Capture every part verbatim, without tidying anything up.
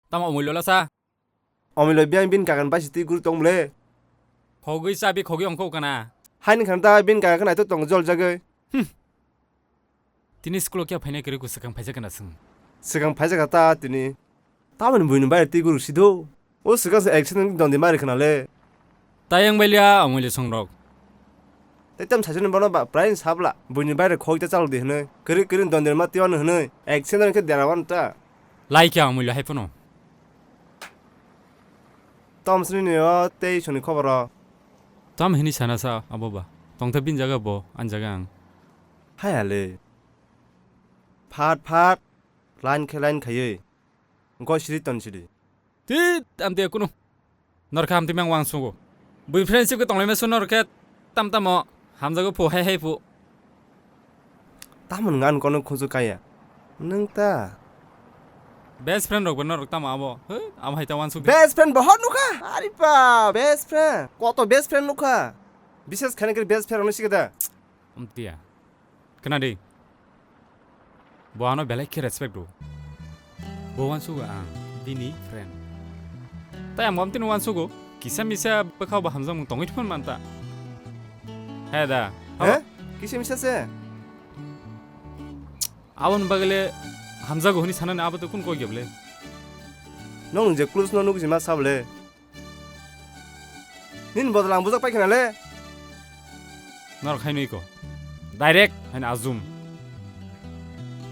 Tamo omoi lola sa? Omoi lo biyang bin kakan bai siti guru tong mle. Khogwi chabi khogwi ongkho kana? Haini khan ta bin kakan to tong jol jagoi. Hmm. Tini school kya phaina kiri ku swkang phaijak kana swng? Swkang phaijak ta tini. Tamoni buini bai ti guru sido. O swkang se action dondi mari khana le. Tayang bai lia omoi le songrok. Tei tam sajani bono ba prai sabla buini bai khoi ta chalo di hwnwi. Kiri kiri dondi ma tiwan hwnwi. Action khe dera wan ta. Lai kya omoi le hai phano. Tom sini ni o tei suni khobor o. Tam hini sana sa abo ba. Tong ta bin jaga bo an jaga ang. Hai ale. Phat phat line khe line khayoi. Goi siri ton siri. Ti tam te kunu. Nor kham ti mang wang sungo. Bui friendship ke tonglai me sun nor khe tam tamo. Hamjago phu hai hai phu. Tamon ngan kono khunju kaya. Nung ta. Best friend rok bo norok tamo abo. He, amo hai ta wansuk di. Best friend bohor nukha. Ari pa, best friend. Koto best friend nukha. Bises khani kiri best friend rok nisi keda. Umtia. Kena di. Bo ano belai khe respect do. Bo wansugo ang bini friend. Tai ang bamtini wansugo kisa misa bwkhao bo hamjakmung tongwi thumon manta. He da. He? Kisa misa se? Aboni bagwi le hamjago hwnwi sanani abo to kun kok ya bole? Nong je close no nukjima sa bole? Nini bodol ang bujak paikha na le? Norok haino iko. Direct haino ajum.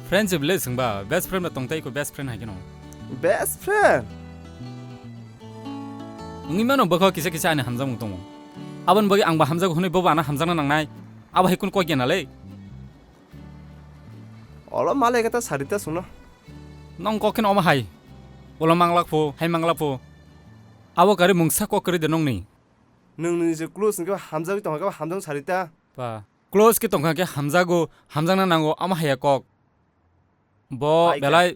Friendship le swngba best friend ba tongtai iko best friend hai kheno. Best friend? Wngwi mano bwkha kisa kisa ani hamjakmung tongo. Aboni bagwi angba hamjago hwnwi bobo ano hamjakna nangnai. Abo hai kun kok ya na le? Olo malai khe ta sarita sungno. Nong kok kheno omo hai. Ulo manglak pho, hai manglak pho. Abo kari mungsa kok kwrwi de nongni. Nung nini je close hwnkhe hamjagwi tongkha khe hamjak sarita. Ba, close khe tongkha khe hamjago, hamjakna nango, omo haiya kok. Bo Hai khe. Belai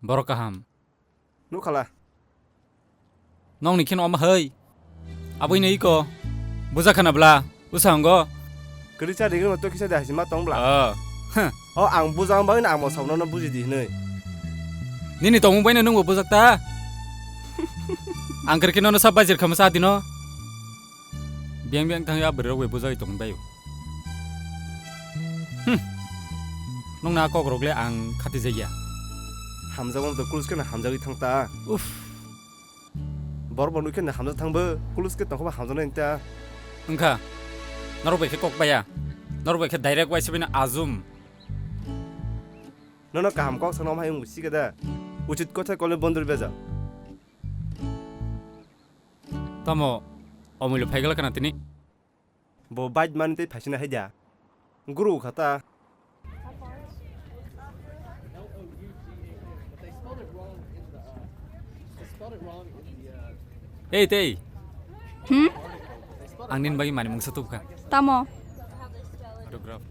borok kaham. Nukhala. Nongni kheno omo hai. Abui no iko. Buja khana bla. Usa ongo. Kwrwi cha rigwino to kisa de hasima tong bla. Oh. Huh. O ang buja wng bagwino ang bo sabno no buji di hinwi. Nini tongmung baino nwngbo bujak ta? Ang kwrwi khe nono sa bajir khama sa dino. Biyang biyang thang ya bwrwi rok bai bujagwi tong bai. Hmm. Nongna kok rok le ang khati jaya. Hamjakma to kulus khe na hamjagwi thang ta. Uff. Borok bo nukhe na hamjak thangbo kulus khe tongkha hamjaknai ta. Wngkha. Norok bai khe kok baya. Norok bai khe direct waisa bini ajum. Nono kaham kok sana omhai wngbo sikhe da. Uchit kotha kole bondur beja. Tamo omwilo phaigala kana tini? Bo bike mani tei phaisina hai da. Guru kha ta. Ei tei. Hmm? Ang nini bagwi mani mungsa tubkha. Tamo? Autograph.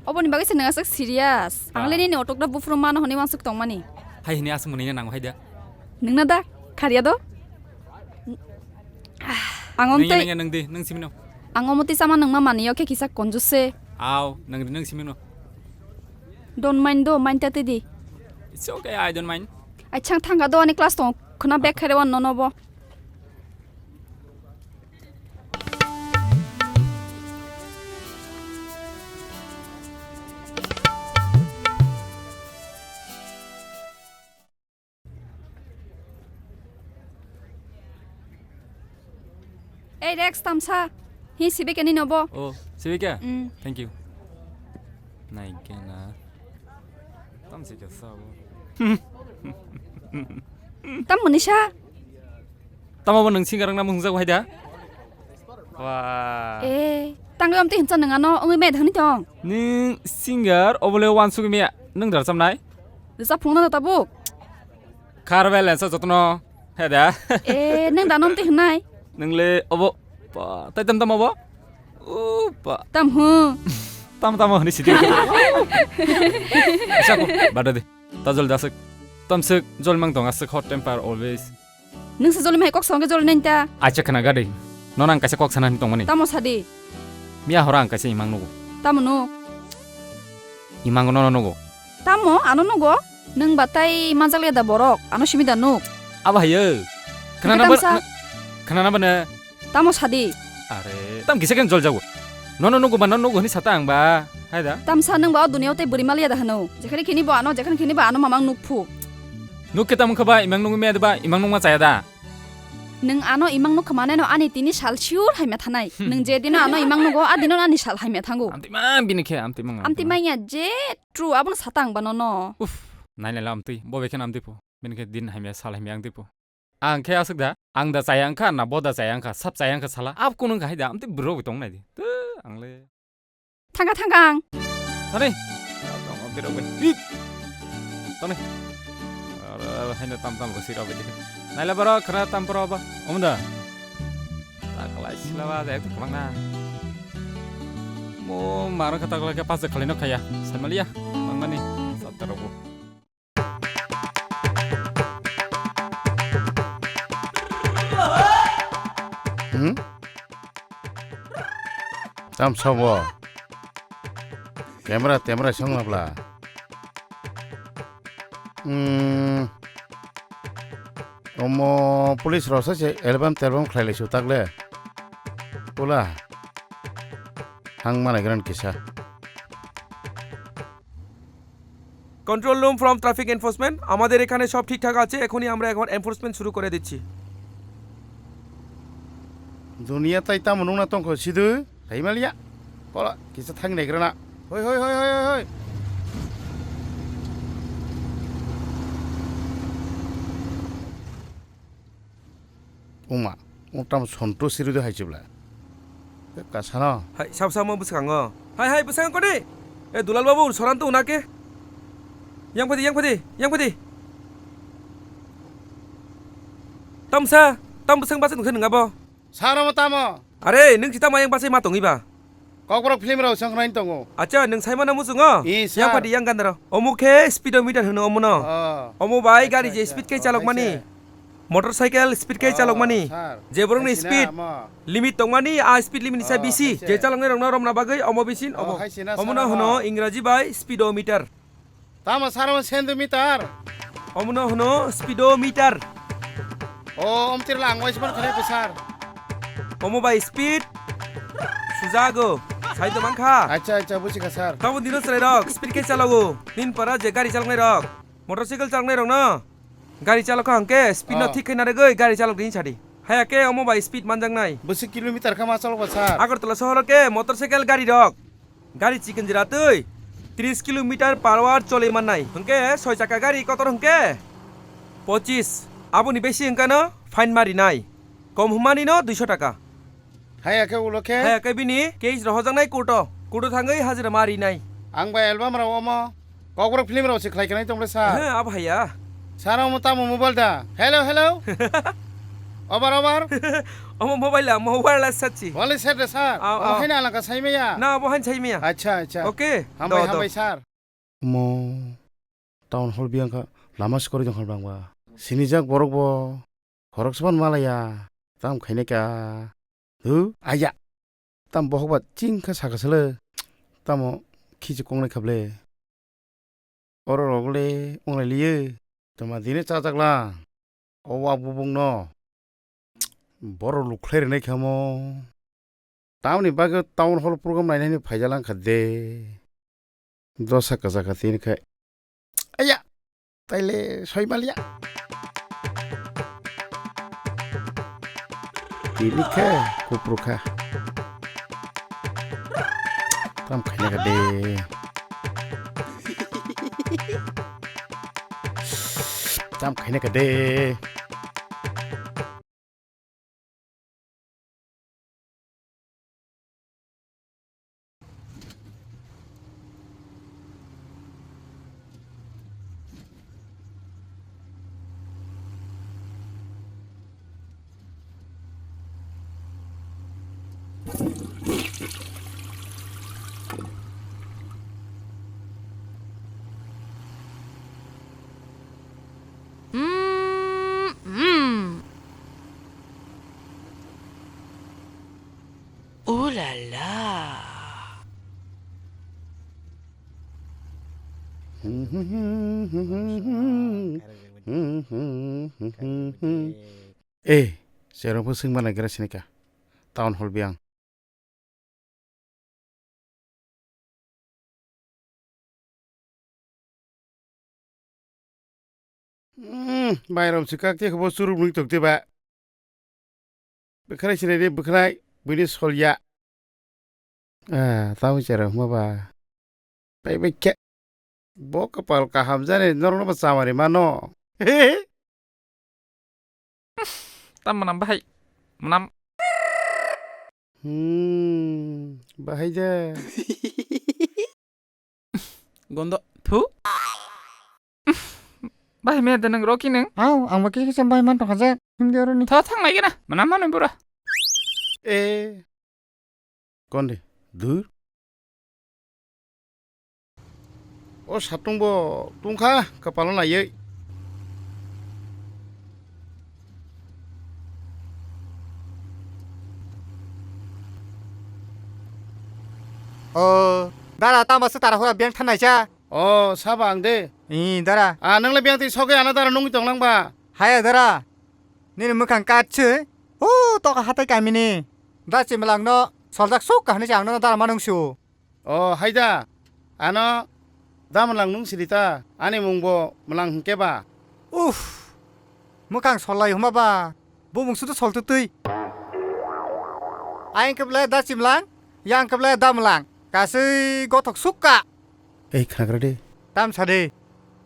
Oboni bagwi se nang aswk serious. Ang le nini autograph buphuru mano hwnwi wansuk tongmani. Hai hini aswk mwnwi nango hai da. Nungna da? Kharya do? Ang omtwi. Nung di, nung simino. Ang omtwi sama nungma mani yo khe kisa konjus se. Aw, nung di, nung simino. Don't mind do, mind ta twi di. It's okay, I don't mind. Ai chang thangka do ani class tong khna bag khaire wan nono bo. Ei Rex tamsa. Hi sibike nini obo? Oh, sibike? Mm. Thank you. Naikena. Tam sibike sabo. Tam munisa. Tamo bo nung singarang na mungjago hai da? Wah. Eh, tangwi omtwi hinsa nung ano wngwi maya thangni tong. Nung singer obole wansugwi maya nung dar chamnai? Risa phungna da tabuk. Khar balance jotono hai da. Eh, nung da nomtwi hinai? Nung le obo pa tai tam tam obo? O pa. Tam hu. Tam tam hini sidi. Asa ko bada de. Ta jol dasuk. Tam suk jol mang tong asuk hot temper always. Nung se joli mai kok song ke joli nenta. Acha khana gadi. Nono ang kaisa kok sana ni tongmani. Tamo sadi. Miya hora ang kaisa imang nugo. Tamo nuk. Imang nono nugo. Tamo ano nugo. Nwng ba tai manjak liya da borok, ano simi da nuk. Abo hai o. Khna na ba, tamsa. Khna na ba ne. Tamo sadi. Are, tam kisa ken jol jago. Nono nugo ba, nono nugo hini sata ang ba. Hai da. Tamsa nwng ba o duniya o tai bwrwi ma liya da hwno. Jekhani khini bo ano, jekhani khini ba ano mamang nuk phu. Nuk khe tamo kha ba, imang nungwi maya da ba, imang nungma chaya da. Nwng ano imang nuk kha mane no ani tini sal sure hai ma thanai. Hmm. Nwng je dino ano imang nugo, a dino ani sal hai ma thango. Amtwi mang bini khe, amtwi mang, amtwi mang. Amtwi mang ya je true, abono sata ang ba nono. Uff, nai nai la amtwi, bo bekhe amtwi phu. Bini khe din hai ma sal hai ma ang twi phu. Ang khe aswk da, ang da chaya wngkha, na bo da chaya wngkha, sab chaya wngkha sala, ab kunu wngkha hai da, amtwi bwrwi tong nai di. Tw, ang le. Thangka, thangka ang. Thani. Tong, tong, tong, tong, tong. Thani. Aro, haino tam, tam, bo sirok bai dikhe. Naila borok, khra tam, poro ba. Omda. Taklai sila ba, jai tu kwbang na. Mo, maro kha taklai khe pas khalai no khaya. Samaliya, mangmani, sab tarok bo. Hmm? Tam sabo. Camera, camera song labla. Hmm. Omo police rok se album telbum khlai lai su tak le. Pula. Hang malai gran kisa. Control room from traffic enforcement, আমাদের এখানে সব ঠিকঠাক আছে, এখনই আমরা এখন এনফোর্সমেন্ট শুরু করে দিচ্ছি। Duniya tai tamo nungna tongkho sidu, hai maliya. Kola, kisa thang negrana. Hoi, hoi, hoi, hoi, hoi, hoi. Uma, ung tam sonto siri do hai chibla. Kasano. Hai, sab samo bwskango. Hai, hai, bwskango kodi. E, Dulal babu, soran to unake. Yang phadi, yang phadi, yang phadi. Tamsa, tam bwsang basa nungsa nungabo. Saro mo tamo. Are, nung si tamo yang basa ma tongi ba. Kokborok film rok song nai tongo. Acha, nung saimano muchungo? Ee, sir. Yang phadi, yang gandaro. Omo khe speedometer hwno omono. Oh. Omo bai gari je speed khe chalok mani. Motorcycle speed khe chalok mani. Je borokni speed limit tongmani, a speed limit ni sa bisi. Je chaloknai rokno romna bagwi omo bisin obo. Omono hwno Ingraji bai speedometer. Tamo saro centimeter? Omono hwno speedometer. O, omtir lang wais ban khare ko sir. Omo bai speed sujago. Sai to mankha. Acha, acha, buchikha sir. Tamo dino chwrai rok speed khe chalogo. Nin para je gari chaloknai rok. Motorcycle chaloknai rokno gari chalok kha hwnkhe speed no thik khe narwgwi gari chalok di hinsa di. Haya khe omo bai speed manjaknai. Bwswk kilometer kha ma chalok ba sir? Agartala sohoro khe motorcycle gari rok gari chikon jora twi tris kilometer per hour choli mannai. Hwnkhe soi chaka gari kotor hwnkhe pochis. Aboni besi hwnkhe no fine ma rinai. Kom hwnmani no duiso taka. Haya khe ulo khe? Haya khe bini case rohojaknai court-o. Court-o thangwi hajira ma rinai. Ang bai album rok omo Kokborok film rok se khlai khnai tong le sir. He, abo haya. Sir omo tamo mobile da? Hello, hello. Over, over. Omo mobile amo wireless sachi. Wale sir de sir. Omo haino alaka sai maya. Na, abo haino sai maya. Acha, acha. Okay. Hambai, hambai sir. Mo town hall biyang kha lama sikori jong hal bang ba. Sinijak borok bo khoroksa ban malaya. Tam khainai ka. Hu, aya. Tam bohok ba ching kha saka sele. Tamo khichi kongnai khable. Oro rok le onglai liye. Tama dine chajak lang. O wa bubung no. Boro lukhlai rwnai khamo. Tamoni bagwi town hall program nainani phaijak lang kha de. Dosa kwchak kha tini khe. Aya! Taile soi maliya. Tini khe kupru kha. Tam khaina kha de. Tam khaina kha de. Mm, mm. Ooh la la. Eh, cherokbo swngma naigra sinika. Town hall biyang. Hmm, mairum si kak tei khe bo churuk nwi tok tei ba. Bwkhwnai sinai de bwkhwnai buini solya. Ah, tamo chero hwnba ba. Pai bai khe. Bo kapal kaham jani norokno bo chamari mano. Tam manam bahai. Manam. Hmm, bahai de. Gondo. Thu. Bahai me de nang roki nang. Au, ang bo kisa bahai man tongkha jak. Himdi oro ni. Tho thang lai gana. Manam mano bura. Eh. Konde, dur. O satung bo tungkha kapalo naiwi. O, dara tamo se tara hura biyang thanai cha. O, saba ang de. I, dara. A, nang le biyang twi sogwi ano dara nungwi tong lang ba. Haya dara. Nini mwkhang katse. O, toka hatai kamini. Da chimlangno soljak suk kahani se angno dara manung su. O, haida. Ano da mwlang nung siri ta. Ani mung bo mwlang hwnkhe ba. Uff. Mwkhang sollai hwnba ba. Bumung sudu sol twtwi. Ayang kheble da chimlang, yang kheble da mwlang. Kasui gothok sukka. Ei khnagra de. Tam sa de.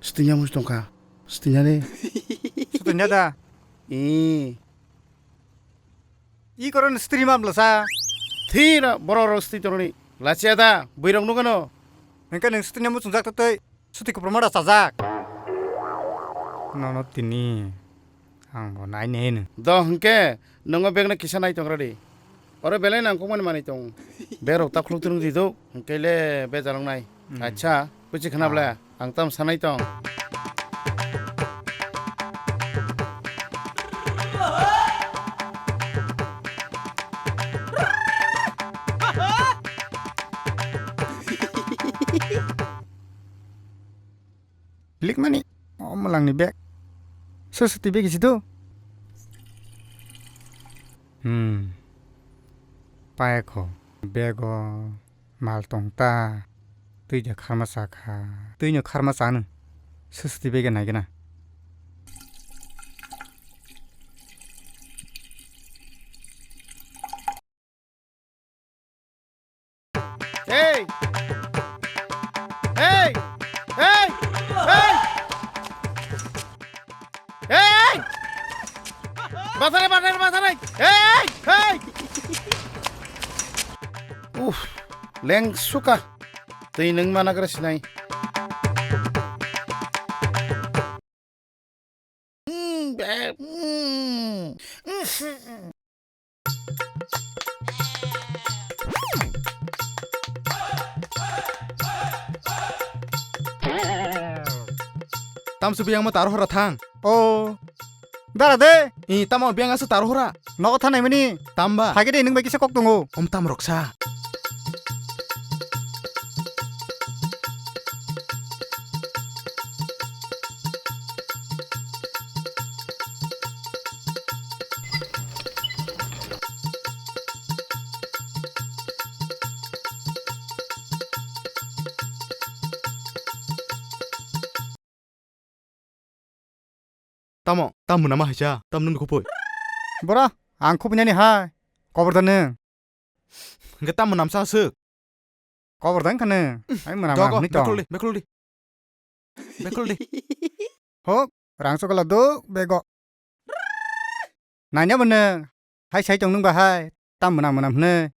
Stinya mus tongkha. Stinya de. Stinya da. I. I koron stri mam lasa. Thira borok rok stri toroni. Lachia da, buirok nugano. Hengke neng stinya muchung jak tatoi. Suti kupro mada chajak. Nono tini ang bo nai nenu. Do hwnkhe nongo begno kisa nai tongra di. Oro belai nangkukmani manwi tongo. Berok takhulok tunung di do hwnkhe le bejalok nai. Hmm. Acha, kuchi khna bwle, ang tam sanai tong. Likmani, o mwlangni bag. Sosuti bag isi do? Hmm. Paikho. Bego mal tong ta. Twi de kharma cha kha. Twi no kharma chanu. Sosuti bag naigena. Hey! Hey! Hey! Hey! Hey! Bathare, bathare, bathare! Hey! Hey! Uff, leng suka. Twi nwng mana gra sinai. Mm, be, mm. Tamsu biyang ma taro hora thang. O. Dara de. I tamo biyang asu taro hora. Nogo thanai mani. Tamba. Phage de nung bai kisa kok tongo. Om tam roksa. Tamo, tam mwnama haisa, tam nung khupui. Bora, ang khupui nani hai. Kobor da nung. Hwnkhe tam mwnam sa swk. Kobor da wngkha nung. Ai mwnam dogo, ang hwnwi tong. Bekhol di, bekhol di. Bekhol di. Hok, rang chokla do, bego. Nanya bo nung. Hai sai tong nung ba hai. Tam mwnam mwnam hwnwi.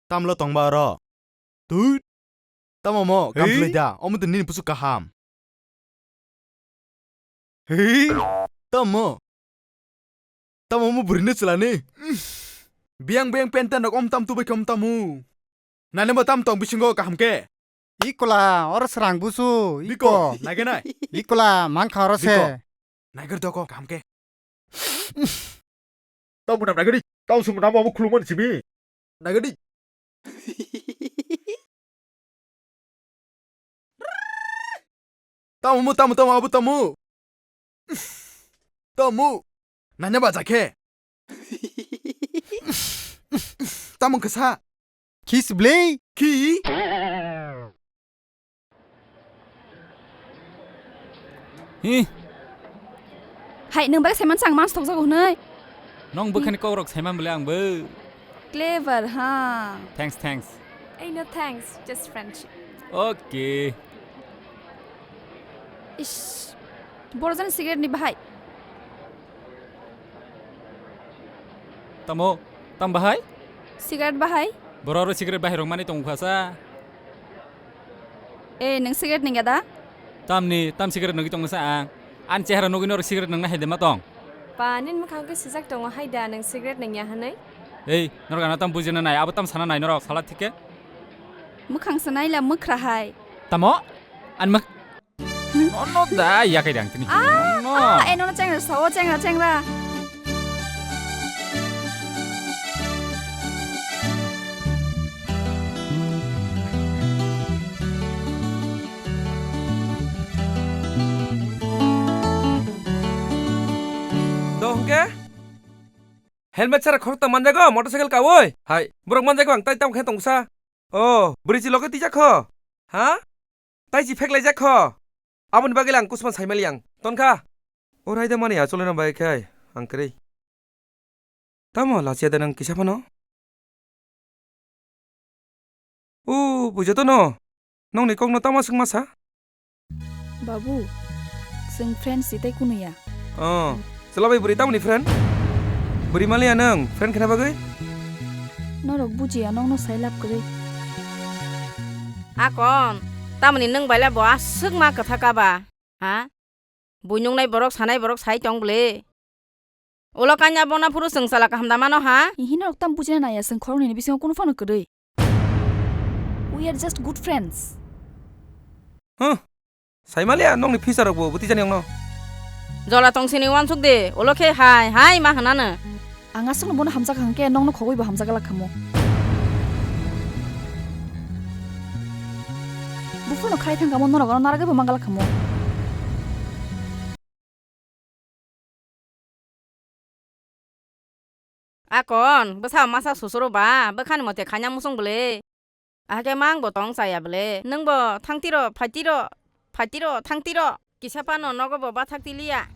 Tamlo tongba oro. Tut. Tamo mo, kam Hei? Phlai da. Omo to nini busu kaham. Hei? Tamo. Tamo mo burine chalani. Biang biang penta nok om tam tu bai khom tamu. Nani mo tam tong bisingo kaham ke. Ikola, oro srang busu, Biko, iko. Naigenai. Ikola, mangkha oro se. Biko. Naiger doko, kaham ke. Tamo nam nagadi. Tamo sum nam amo khulumani simi. Nagadi. Tamo, tamo, tamo, abo tamo. Tamo. Nanya baja khe. Tamo kesa. Kiss blei. Ki? Hi. Hai, nwng bai saiman chang mans thokjago hwnwi. Nong bwkhani kokrok saiman bwle ang bo. Clever, ha. Thanks, thanks. Ei, no thanks, just friendship. Okay. Ish, borok jani cigarette ni bahai. Tamo, tam bahai? Cigarette bahai? Boro oro cigarette bahai rok mani tong kha sa. Eh, nwng cigarette nwngya da? Tamni, tam cigarette nwngwi tongmasa ang. Ani chehara nugwi norok cigarette nwngna hai de ma tong? Ba, nini mwkhang khe sijak tongo hai da, nwng cigarette nwngya hwnwi? Ei, norok ano tam bujina nai, abo tam sana nai norok, sala thik khe? Mwkhang se naila mwkhra hai. Tamo? Ani mwk-, no, no, da, yakai dang tini. Ah, no, no. Ah, eh, no, no, chengra, sao, chengra, chengra. Do hwnkhe? Helmet sara khorokta manjago, motorcycle kaui? Hai. Borok manjago ang tai tamo khe tongsa. Oh, bwrwi chi loge twijak kho? Ha? Tai chi pheklaijak kho? Aboni bagwi le ang kusuma saimali ang. Tonkha? O raida mani achole no bai khai ang kwrwi. Tamo lachiya da nang kisa phano? O, bujo to no. Nongni kokno tamo swngma sa? Babu, chwng friend si tei kunu ya. Oh, chwla bai bwrwi tamoni friend? Bwrwi maliya nwng friend khna bagwi? Norok bujiya nokno sai lab kwrwi. Akon, tamoni nwng baila bo aswk ma kwtha kaba? Ha? Buinuknai borok sanai borok sai tong bwle. Ulo kanya bona phuru chwng chala kaham da mano ha? Ihi norok tam bujina naiya chwng khoroknwini bisingo kunu phano kwrwi. We are just good friends. Huh? Saimaliya nokni future rokbo bwtwi jani ongno. Jola tongsini uansuk de, ulo khe hai hai ma hwnano. Ang aswkno bono hamjak hwnkhe nokno khogwibo hamjak glak khamu. Buphurno khai thang kamo norok ano naragwibo man glak khamu. Akon, bwsa masa susuro ba, bwkhani mote khaina muchung bwle. Ahake mang bo tong chaya bwle. Nwng bo thang tiro, phai tiro, phai tiro, thang tiro. Kisa phano nogo bo bathak tiliya.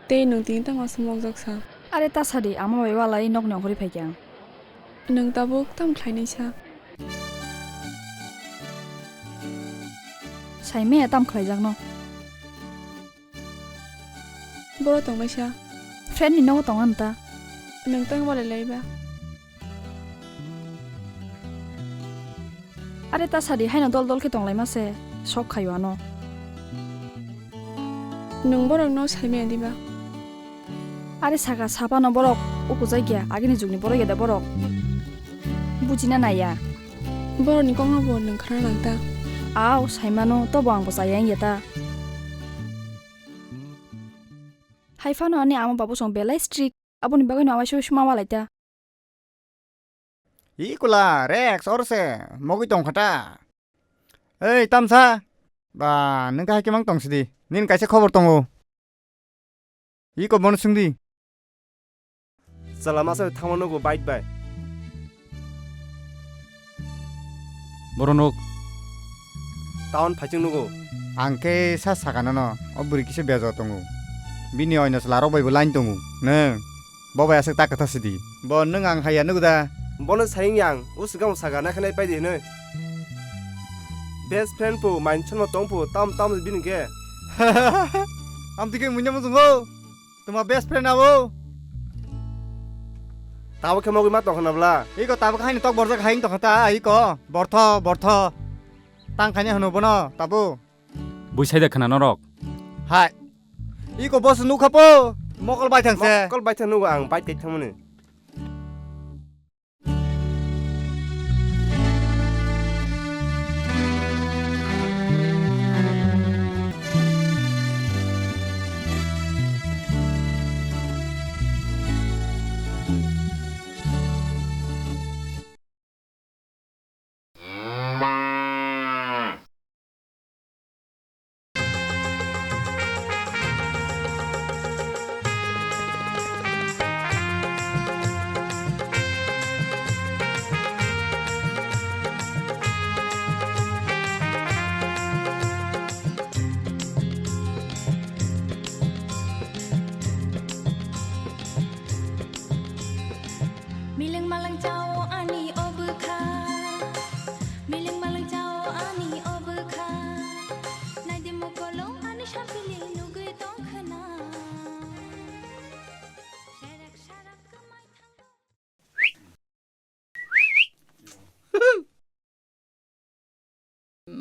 Tei nwng tini tamo sumokjak sa? Are ta sadi, ama bai walai nokni ongkhorwi phaikhe ang. Nwng tabuk tam khlainai sa? Saimaya tam khlaijakno. Boro tongnaisa. Friend ni nogo tong ani ta. Nwng tang walai laiba. Are ta sadi haino dol dol khe tonglaima se sok khayo ano. Nwng borok no saimaya diba? Are saka sapano borok ukujagya agini jugni borok ya da borok. Bujina naiya. Borokni kokno bo nwng khna nang ta. Au, saimano, tobo ang bo chaya wngya ta. Hai phano ani ama babu song belai strict, aboni bagwino awaisa suma walai ta. Ikula, Rex, orse, mogwi tongkha ta. Ei, tamsa. Ba, nwng kahai kemang tongsidi. Nini kaisa khobor tongo. Iko bono swngdi. Chwla masa thangma nugo bike bai. Borok nuk. Town phaichwng nugo. Ang khe sa sakha nono, o bwrwi kisa bejo tongo. Bini oino chwlarok bai bo line tongo. Nwng, bo bai aswk ta kwtha sidi. Bo nwng ang haiya nugo da? Bono saying yang, o swkang sakha naikhe nai paidi hinwi. Best friend po, main chonma tong po, tam tam bini khe. Amtwi khe munya muchungo. Tuma best friend abo. Tabuk khe mogwi ma tongkha na bwla? Iko tabuk haino tok borjak haino tongkha ta, iko. Bortho, bortho. Tang khaina hwno bono, tabuk. Bui sai da khna norok. Hai. Iko boss nukha po. Mokol bai thang se. Mokol bai thang nugo ang bike kai thangmani.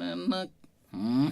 Anak. Hmm.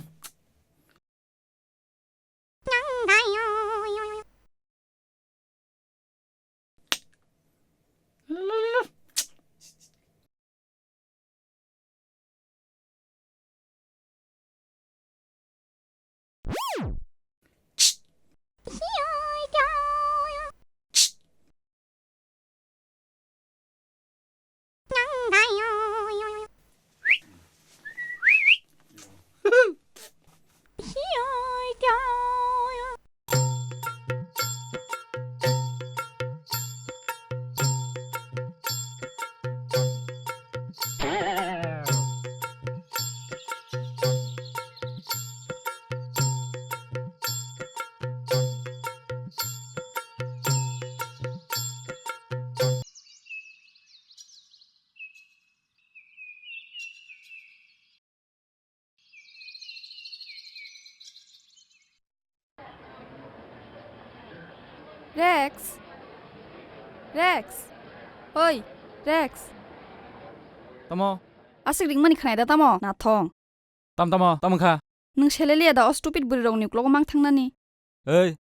Rex. Rex. Oi, Rex. Tamo? Aswk ringmani khnai da tamo? Nathong. Tam tamo, tamo kha? Nwng seleliya da o stupid bwrwi rokni uklogo mang thangnani? Ei,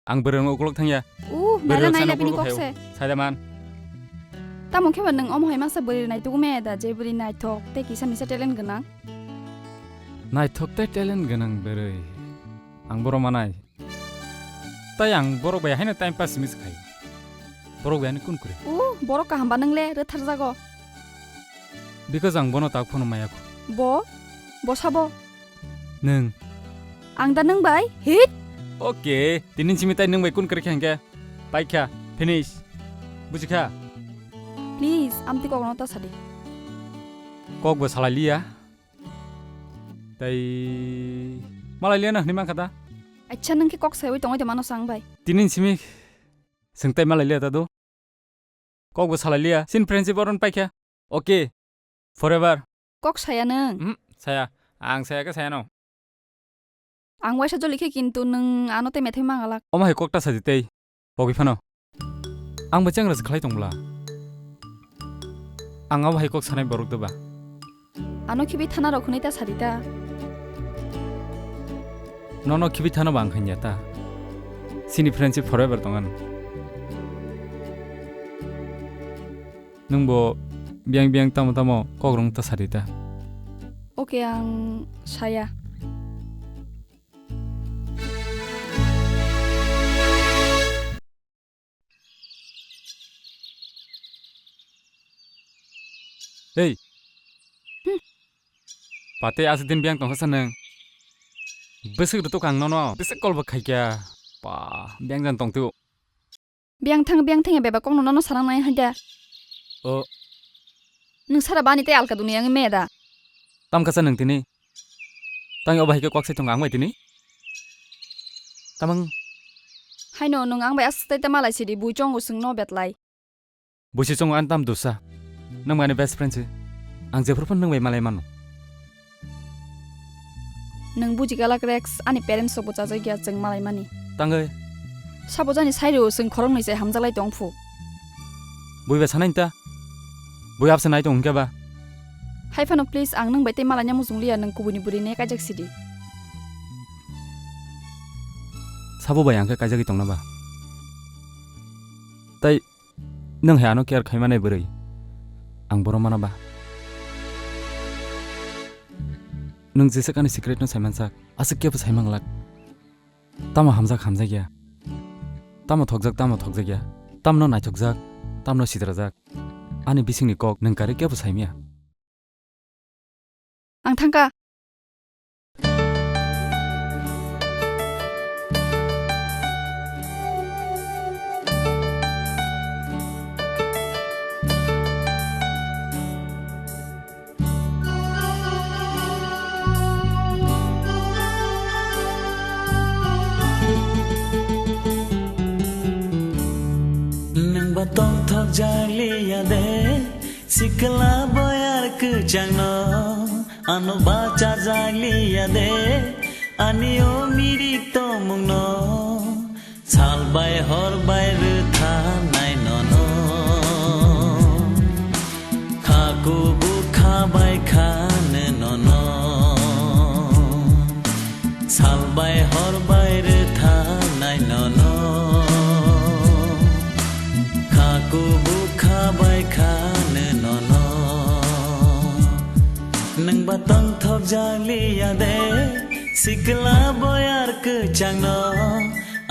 ang bwrwi rokni uklok thangya. Uh, bwrwi naila rok naila sano bini uklogo kok phaio. Se. Saida man. Tamo khe ba nwng omo hai masa bwrwi nai tugu me da je bwrwi naithok tei kisa misa talent gwnang? Naithok tei talent gwnang bwrwi. Ang boro manai. Tai ang borok bai haino time pass simi se khai. Borok bai ani kun kure. Uh, borok kaham ba nwng le rwtharjago. Because ang bono tak phano maya kho. Bo? Bo sabo? Nwng. Ang da nwng bai? Hit? Okay, tini simi tai nwng bai kun kore khe hwnkhe? Paikha, finish. Buji kha? Please, amtwi kokno ta sadi. Kok bo salai liya. Tai malai liya na hwnwi mankha da? Acha, nwng khe kok saiwi tongwi tongmano sa ang bai. Tini simi swng tai malai liya ta do? Kok bo salai liya. Sin friendship oron paikha. Okay. Forever. Kok saya nwng? Hmm, saya. Ang saya khe saya no. Ang waisa joli khe kintu nwng ano te methai mangalak. Omo hai kok ta sadi tei. Pogwi phano. Ang bo chengra se khlai tong bwla. Ang abo hai kok sanai borok doba. Ano khibi thana rok hwnwi ta sadi ta. Nono khibi thano ba ang khanya ta. Sini friendship forever tongan. Nwng bo biyang biyang tamo tamo kok rwng ta sadi ta. Okay, ang saya. Hei. Hmm. Pate aswk din biyang tongkha sa nwng. Bwswk rwtuk ang nono bwswk call bo khaikha. Pa, biyang jan tongtwio. Biyang thang, biyang thang ya bebak kokno nono sanang nai haida. O. Nwng sara bani tei alka duniya wngwi meda. Tamkha sa nwng tini. Tang obo hai khe kok sai tongo ang bai tini. Tamang. Haino nwng ang bai aswk tei ta malai sidi bui chongo swngno betlai. Buisi chongo ani tam dosa. Nwng ani best friend se. Ang jephuru phano nwng bai malai mano. Nwng buji galak Rex, ani parents rokbo chajakya chwng malai mani. Tangwi. Sabo jani sai rw chwng khoroknwi se hamjaklai tong phu. Bui ba sanai ta. Bui abse nai tong hwnkhe ba. Hai phano please ang nwng bai tei malai namo chwng liya, nwng kubuni bwrwi ne kaijak sidi. Sabo bai ang khe kaijagwi tongna ba. Tai Nwng hai ano care khai manai bwrwi? Ang boro mana ba? Nwng jeswk ani secret no saimansak, aswk kebo saimanglak. Tamo hamjak hamjakya, tamo thokjak tamo thokjakya, tamno naithokjak, tamno sitrajak. Ani bisingni kok nwng karwi kebo saimya. Ang thangkha. Nwng ba tongthok jaliya de. Sikla boyar kwchangno, ano bachajak liya de, ani o mirik tongmungno. Sal bai hor bai rwthanai nono, kha kubuk kha bai khano nono. Bai hor bai rwthanai nono, kha kubuk kha bai khano nono. Nwng ba tongthok jak liya de, sikla boyar kwchangno,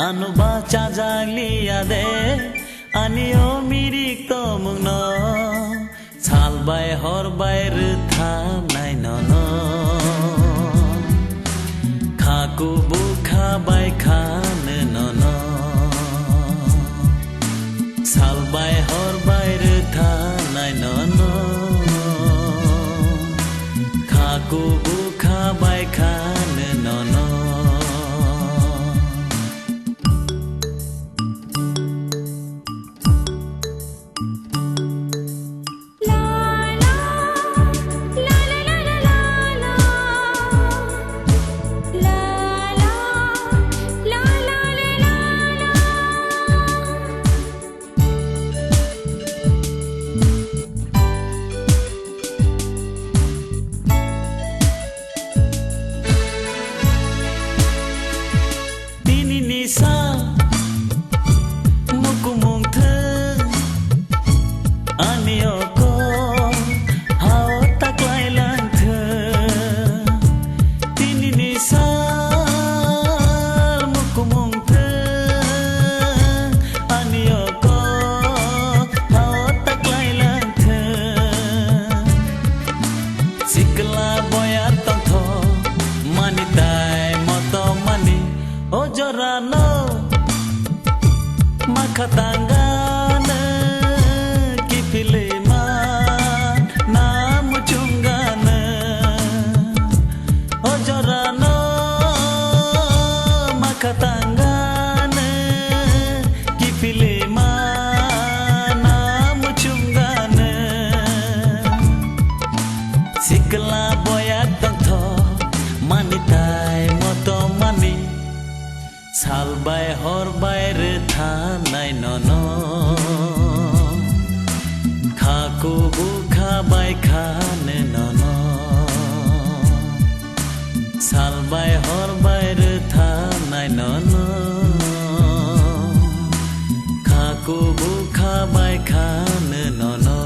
ano ba chajak liya de, ani o mirik tomungno. Sal bai hor bai rwthanai nono, kha kubuk kha bai khano nono. Sal bai hor bai rwthanai nono, kha kubuk kha bai khano nono. Tini ni sal mukumung thwng, ani oko hao taklai lang thwng. Tini ni sal mukumung thwng, ani oko hao taklai lang thwng. Sikla boya tongtho mani tai moto mani, o jorano makha tangano kiphilima na muchungano. O jorano makha tangano kiphilima na muchungano. Sikla boya tongtho mani tai moto mani, sal bai hor bai rwthanai nono, kha kubuk kha bai khano nono. Sal bai hor bai rwthanai nono, kha kubuk kha bai khano nono.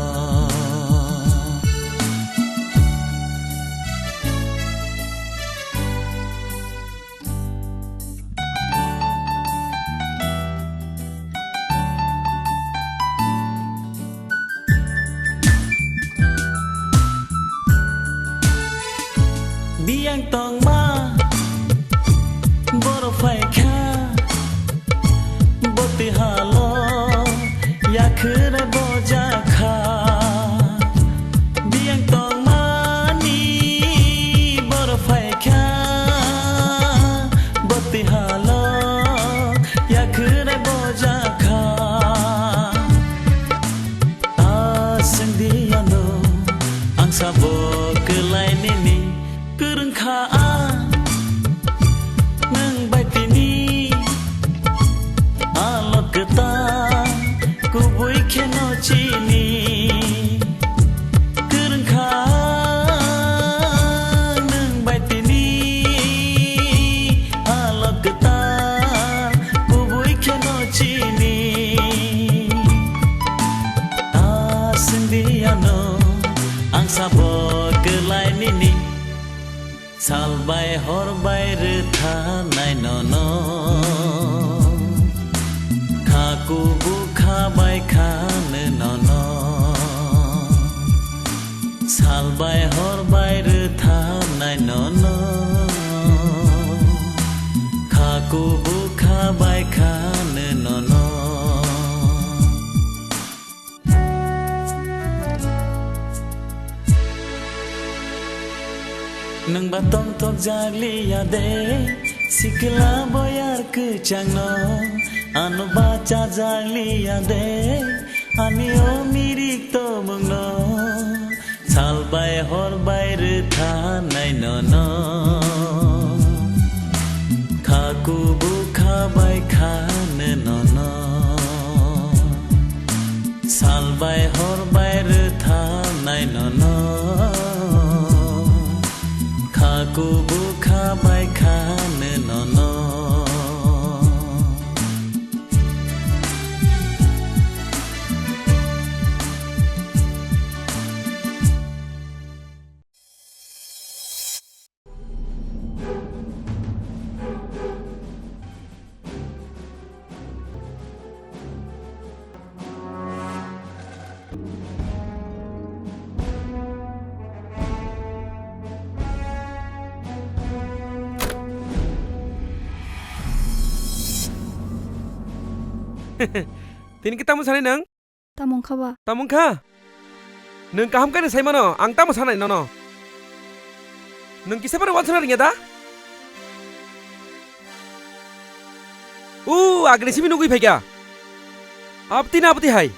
Biyang tongma borok phaikha, boti halo yakhwrai bojakha. Biyang tongmani borok phaikha, boti halo yakhwrai bojakha. Ta swngdi ano ang sabo kwlai nini kwrwng kha ang nwng bai tini. Alok kwtal kubui kheno chini kwrwng kha ang nwng bai tini. Alok kwtal kubui kheno chini. Ta swngdi ano ang sabo kwlai nini. Sal bai hor bai rwthanai nono, kha kubuk kha bai khano nono. Sal bai hor bai rwthanai nono, kha kubuk kha bai khano nono. Nwng ba tongthok jak liya de, sikla boyar kwchangno, ano ba chajak liya de, ani o mirik tomungno. Sal bai hor bai rwthanai nono, kha kubuk kha bai khano nono. Sal bai hor bai rwthanai nono, kha kubuk kha bai khano nono. Tini khe tamo sanai nwng? Tamo wngkha ba? Tamo wngkha? Nwng kaham khe nw sai mano, ang tamo sanai nono. Nwng kisa phano uansukna rwngya da? O, agni simi nugwi phaikha. Abtwi na abtwi hai.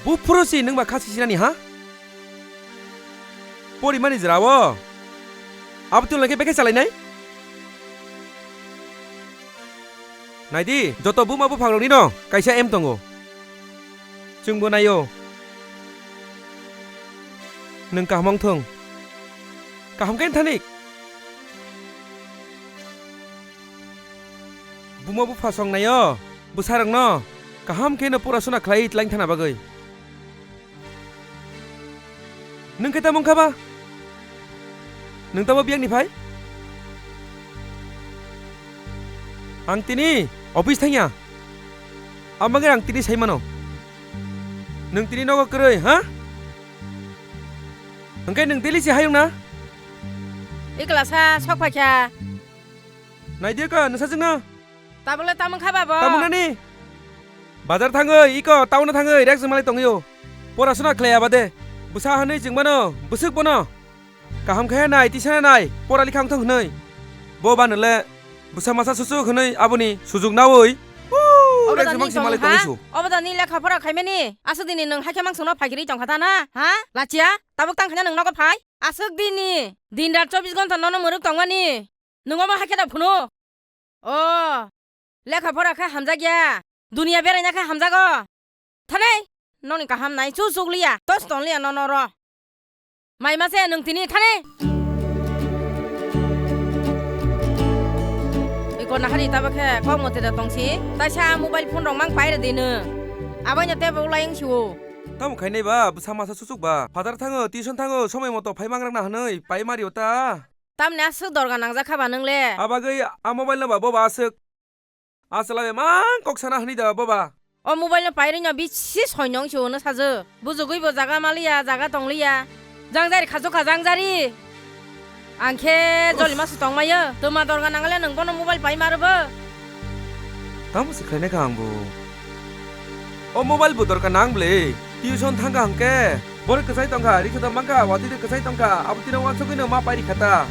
Buphuru si nwng ba kha sisinani ha? Porimani jora o. Abtwi lai khe bekhe chalainai? Naidi, joto buma buphangrokni no kaisa aim tongo. Chwngbo naio. Nwng kaham wng thung. Kaham khe thani. Buma bupha song naio, bwsarokno kaham khe no porasuna khlai tlang thana bagwi. Nwng khe tamo wngkha ba? Nwng tamo biyangni phai? Ang tini office thangya. Amagwi ang tini sai mano. Nwng tini nogo kwrwi, ha? Hwnkhe nwng daily se hayung na? Ikla sa sok phaikha. Naidi ka, nwsajwkno? Tabole tamo wngkha babo? Tamo nani? Bazar thangwi, iko town-o thangwi, rek jwng malai tongwi o. Porasuna khlaiya bade. Bwsa hwnwi chwng mano, bwswk bono. Kaham khe nai, tisa nai, pora likha wngthong hwnwi. Bo ba nwle, bwsa masa suchuk hwnwi aboni sujuk naui. Woo, Obo rek da jwng ni maksi tong malai ha? Tongwi su. Obo da ni lekha pora khaimani? Aswk dini nwng hakhe mangsongno phaikirwi tongkha ta na? Ha? Lachia, tabuk tang khaina nwng nogo phai? Aswk dini, din rat chobbish ghonta nono mwrwk tongmani? Nwng omo hakhe da phunu? O, lekha pora khe hamjakya, duniya beraina khe hamjago. Thani, noni kaham nai chu chukliya, tos tongliya nono ro. Mai ma se nwng tini thani. Iko nahari taba khe kok mote da tongsi, taisa mobile phone rok mang paire di nwng. Abaino tebo ulayung siwo. Tamo khainai ba, bwsa masa suchuk ba. Phatar thango, tuition thango, somoi moto phai mangrang na hwnwi, pai mario ta. Tamni aswk dorga nangjak kha ba nwng le? Abagwi a mobile no ba boba aswk. A chwla bemang kok sana hwnwi da boba. O mobile no pairwi no bisi soinong se hwnwi sajwk. Bujugwi bo jaga maliya, jaga tongliya. Jangjari khachukha jangjari. Ang khe jolima se tongmaiyo. Twma dorga nangale nwng bono mobile pai ma rwbo. Tamo se khlainai kha ang bo. O mobile bo dorkar nang bwle. Tuition thangkha hwnkhe. Borok kwchai tongkha, rikhe tong mankha, watwi de kwchai tongkha. Abo tino wansugwi no ma pai rikha ta.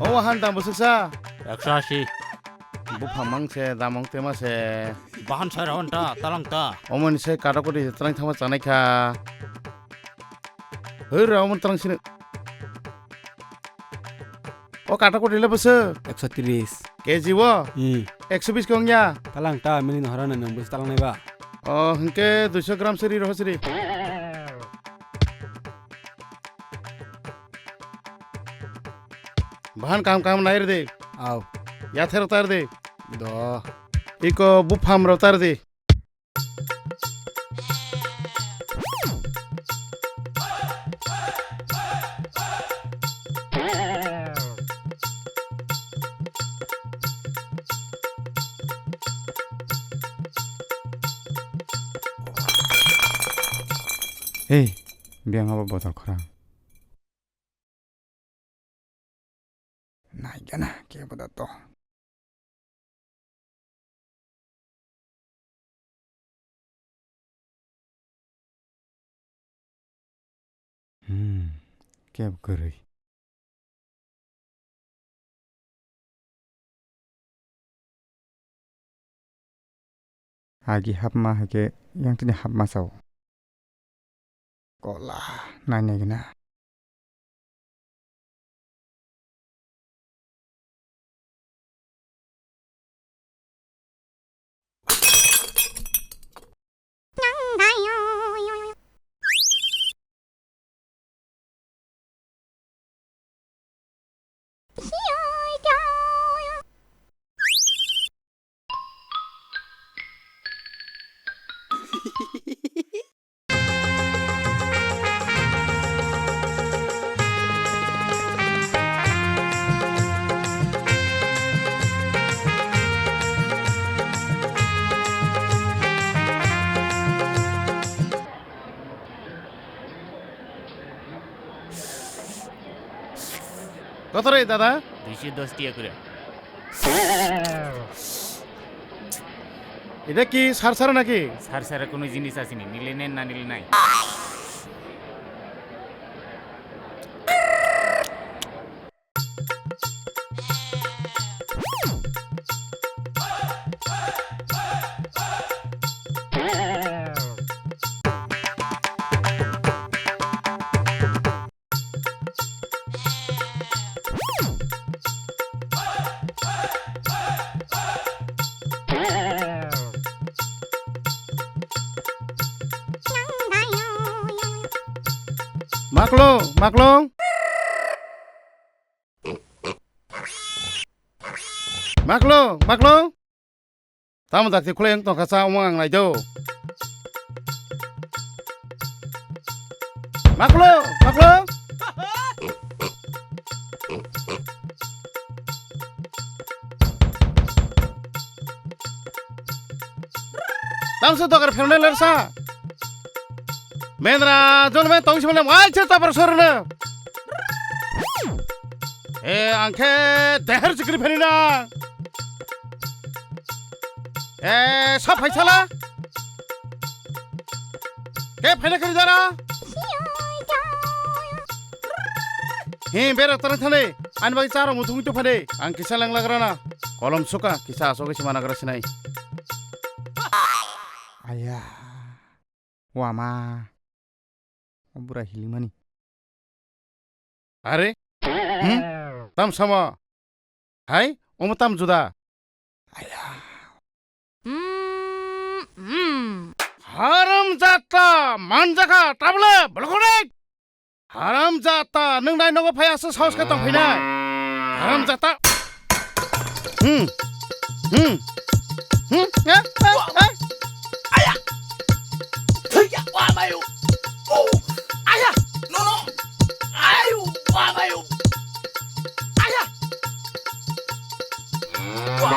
O wahan dam bwswksa? Ekso asi. Buphang mang se, damong tema se. Bahan sai rawan ta, talang ta. Omoni se kato koti talang thangma chanai kha. Hoi ra, omon talang sini. O kato koti le bwswk? Ekso tris. K G o? Hmm. Ekso bis kong ya? Talang ta, mini no hora na nang bwswk talang nai ba? O, hwnkhe duiso gram siri roho siri. Bahan kaham kaham nai rwdi. Au. Yathai rok tar di. Do. Iko bupham rok tar di. Hei, biyang abo botol khorang. Naigana kebo da to. Hmm, kebo kwrwi. Agi hapma hai khe yang tini hapma sao. Kola nai nai gana. কত রে দাদা? দুইশো দশ টিয়া করে। এটা কি সার সারা নাকি? সার সারা কোনো জিনিস আসেনি, নিলে নেন, না নিলে নাই। Maklong, maklong. Maklong, maklong. Tamo dakti khulai wng tongkha cha omo ang nai do. Maklong, maklong. Tamsa dogar phernai lersa. Mendra, jol me tong simale, wai che tapar sorna. E, angke deher chikri pherina. E, sa phaisala. Ke phaina kari dara. He, bera tarang thale. Ani bai charo muthung tu phale. Ang kisa lang lagrana. Kolom suka, kisa asok isi managra sinai. Aya. Wama. O bura hilimani. Are? Hmm? Tam sama. Hai, omo tam juda. Aya. Hmm, hmm. Haram jata, manjaka, tabule, bolokore. Haram jata, nwng nai nogo phai aswk saos khe tongphainai. Haram jata. Hmm. Hmm. Hmm. Eh, eh, eh. Aya. Thikya, wa mayo. Oh. Aya. No, no. Ayo, wa mayo. Aya. Wa.